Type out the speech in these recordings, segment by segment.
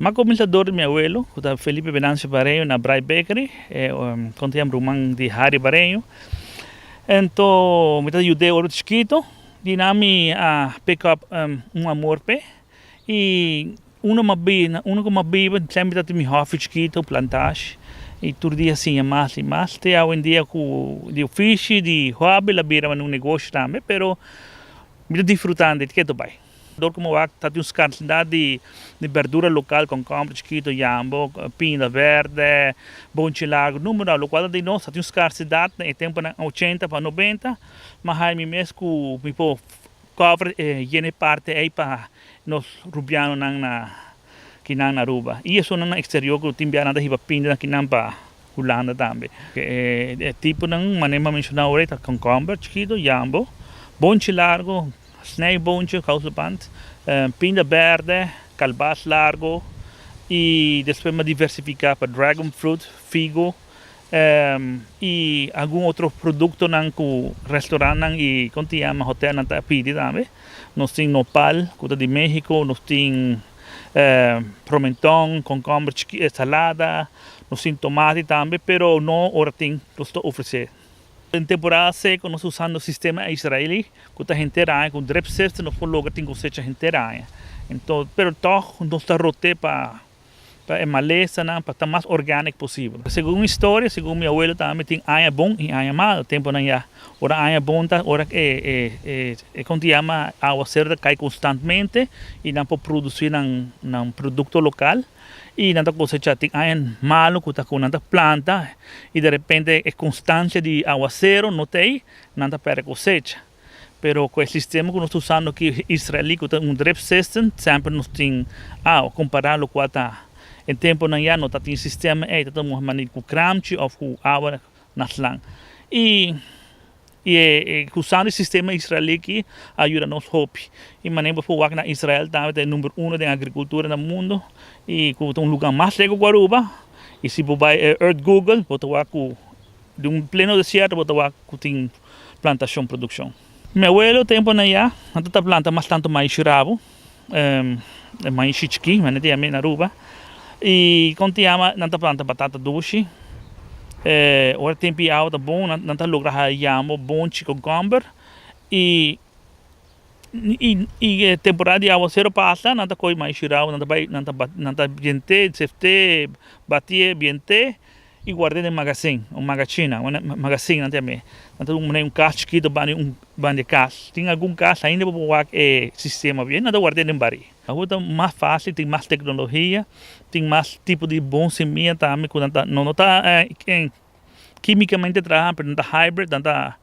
M'a cuminsa door di mi abuelo, cu ta Felipe Venancio Bareño na Bright Bakery, e con ta yama ruman di Harry Bareño. Ento mi ta yud'é ora chikito, di nan mi a pick up un amor p'e y uno m'a biba, uno cu m'a biba semper ta tin mi hòfi chikito, plantashi, y tur dia siña mas y mas te awendia cu di ofishi, di hòbi la bira un negoshi tambe, pero mi ta disfrutando di keto bai. Dor ku mi wak ta tin un skarsidat di berdura lokal, konkomber chikito, yambo, pinda berde, bonchi largu, numero lokual ta di nos ta tin un skarsidat na e temponan ochenta pa nobenta, ma hai mi mes ku mi por cover e yena e parti ei pa nos rubianonan na kinan na Aruba i esunnan na eksterior ku tin biaha nan ta hiba pinda na kinan pa Hulanda tambe. E tiponan manera mi a menshoná ora ei ta konkomber chikito, yambo, bonchi largu, Snijboontje, kousenband, pinda berde, kalbas largo y despues mi a diversifica pa dragon fruit, figo y algun otro productonan cu restaurantnan y con ta yama hotelnan ta pidi tambe. Nos tin nopal cu ta di Mexico, nos tin promenton, concomber chiki, salada, nos tin tomati tambe, pero no ora tin nos ta ofrece. Den temporada seco nos ta usando sistema israelí cu ta henter aña cu drip system nos por logra tin cosecha henter aña. Enton, pero tog nos ta rote pa pa e malesanan pa ta mas organic posibel. Segun mi historia, segun mi abuelo tambe tin aña bon y aña malo. Temponan ya ora aña bon ta ora e e e con ta yama awacero ta cay constantmente y nan por produci nan nan producto local. Y nan ta cosecha tin aña malo cu ta cu nan ta planta y de repente e constancia di awacero no ta ey, nan ta perde cosecha. Pero cu e sistema cu nos ta usando aki israelí cu ta un drip system semper nos tin awa compara locual ta e temponan ya no ta tin sistema ey ta ta mane cu kramchi of cu awa na slang. Y Y e usando e sistema israelí aki a yuda nos hopi. Y manera bo por wak na Israel tambe ta e number uno den agricultura na mundo y cu ta un lugar mas seco cu Aruba. Y si bo bay Earth Google bo ta wak cu den un pleno desierto bo ta wak cu tin plantacion produccion. Mi abuelo temponan ya nan ta planta mas tanto maishi rabo, maishi chiki manera ta yama na Aruba y con ta yama nan ta planta batata dushi ora tempo di awa ta bon nan ta logra haya yambo bonchi con gomber y y temporada di awacero pasa nan ta coge maishi rabo nan ta bay nan ta biente sefte batie biente. I guard'é den magasin, un magachina, un magasin nan ta yam'é. Nan ta pone un kas chikitu banda di un banda di kas. Tin algun kas ainda bo por wak e sistema bien, nan ta guard'é den barí. Awor ta mas fásil, tin mas teknologia, tin mas tipo di bon simia tambe ku nan ta, no ta kímikamente traha, pero nan ta hybrid, nan ta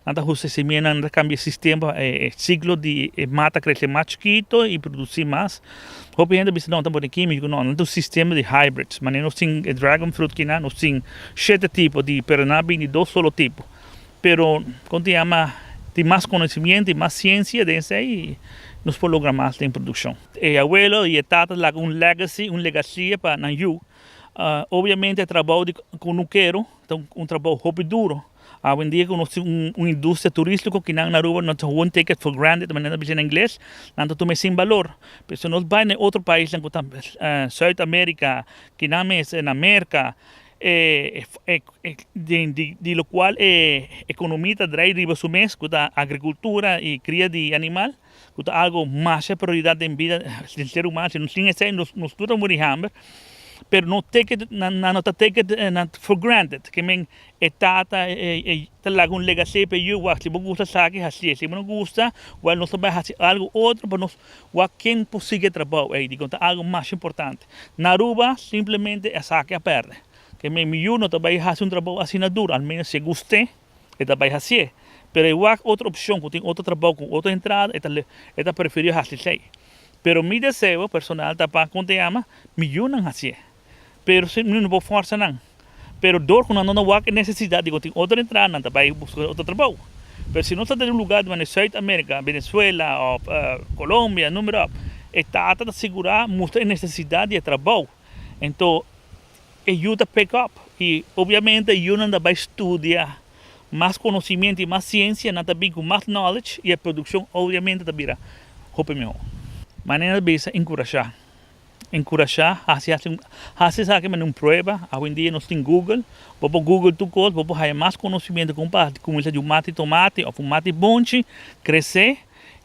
Nan ta husa e semianan, nan ta kambia e sistema pa e siklo di e mata krese mas chikito i produsí mas. Hopi hende bisa no, nan ta pone kímiko. No, nan ta un sistema di hybrids. Manera nos tin e dragon fruit kinan, nos tin shete tipo di, pero nan a bini dos solo tipo. Pero, kon ta yama, tin mas konosimiento i mas siensia den esei i nos por logra mas den produkshon. E abuelo i e tata laga un legacy, un legasia pa nan yu. Obviamente e trabou di kunukero ta un trabou hopi duro. Awendia ku nos tin un industria turístiko kinan na Aruba nos ta won take it for granted manera nan ta bisa na ingles, nan ta tuma e sin balor. Pero si nos bai na e otro paisnan ku ta Zuid Amerika, kinan mes na Merka, di lokual e ekonomia ta drai riba su mes ku ta agrikultura i kria di animal ku ta algu masha prioridat den bida di ser humano, si nos tin esei nos tur ta muri hamber, pero no take it nan no ta take it for granted ke men E tata e ta laga un legacy pa e yu, wak si bo gusta esaki hasié, si bo no gusta wèl nos ta bai hasi algu otro pa nos wak ken por sigui e trabou ei, dikon ta algu mas importante. Na Aruba simplemente esaki a pèrdè. Ke mi mi yu no ta bai hasi un trabou asina duru, al menos si e gust'é e ta bai hasié, pero e wak otro opshon ku tin otro trabou ku otro entrada e ta e ta preferí hasi esei. Pero mi deseo personal ta pa kon ta yama mi yunan hasié. Pero si mi no por forsa nan. Pero dor ku nan no ta wak e nesesidat di ku tin otro entrada, nan ta bai buska otro trabou. Pero si nos ta den un lugar di manera Zuid Amerika, Venezuela òf Colombia, noem maar op, e tata ta sigurá mustra e nesesidat di e trabou. Enton e yu ta pick up i obviamente e yunan ta bai studia mas konosimiento i mas siensia, nan ta bin ku mas knowledge i e produkshon obviamente ta bira hopi mihó. Manera ta bisa enkurashá. Enkurashá, hasi hasi hasi esaki manera un prueba. Awendia nos tin Google. Bo por Google tur kos, bo por haya mas konosimiento kon pa kuminsá di un mati tomati òf un mati bonchi kresé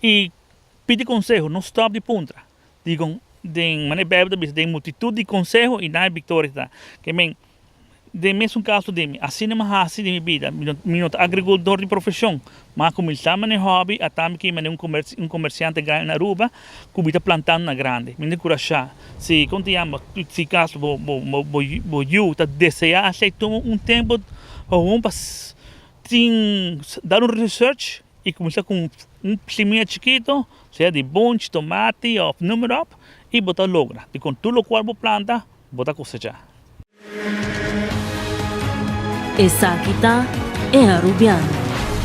i pidi konseho, no stòp di puntra. Dikon den manera Bijbel ta bisa den multitut di konseho i nan e viktoria ta. Ke men Den mesun kaso di mi, asina mi a hasi den mi bida. Mi no ta agrikultor di profeshon, ma a kuminsá mane hòbi, a tambe ki mane un komersiante grandi na Aruba ku mi ta plantando na grandi. Mi ta enkurashá, si kon ta yama, si kaso bo bo yu ta deseá asei, tuma un tempu gewoon pa tin dar un research i kuminsá ku un simia chikito, sea di bonchi, tomati òf noem maar op, i bo ta logra. Dikon tur lokual bo planta, Bo ta kosechá. Esaki ta E Arubiano,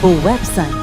bo website.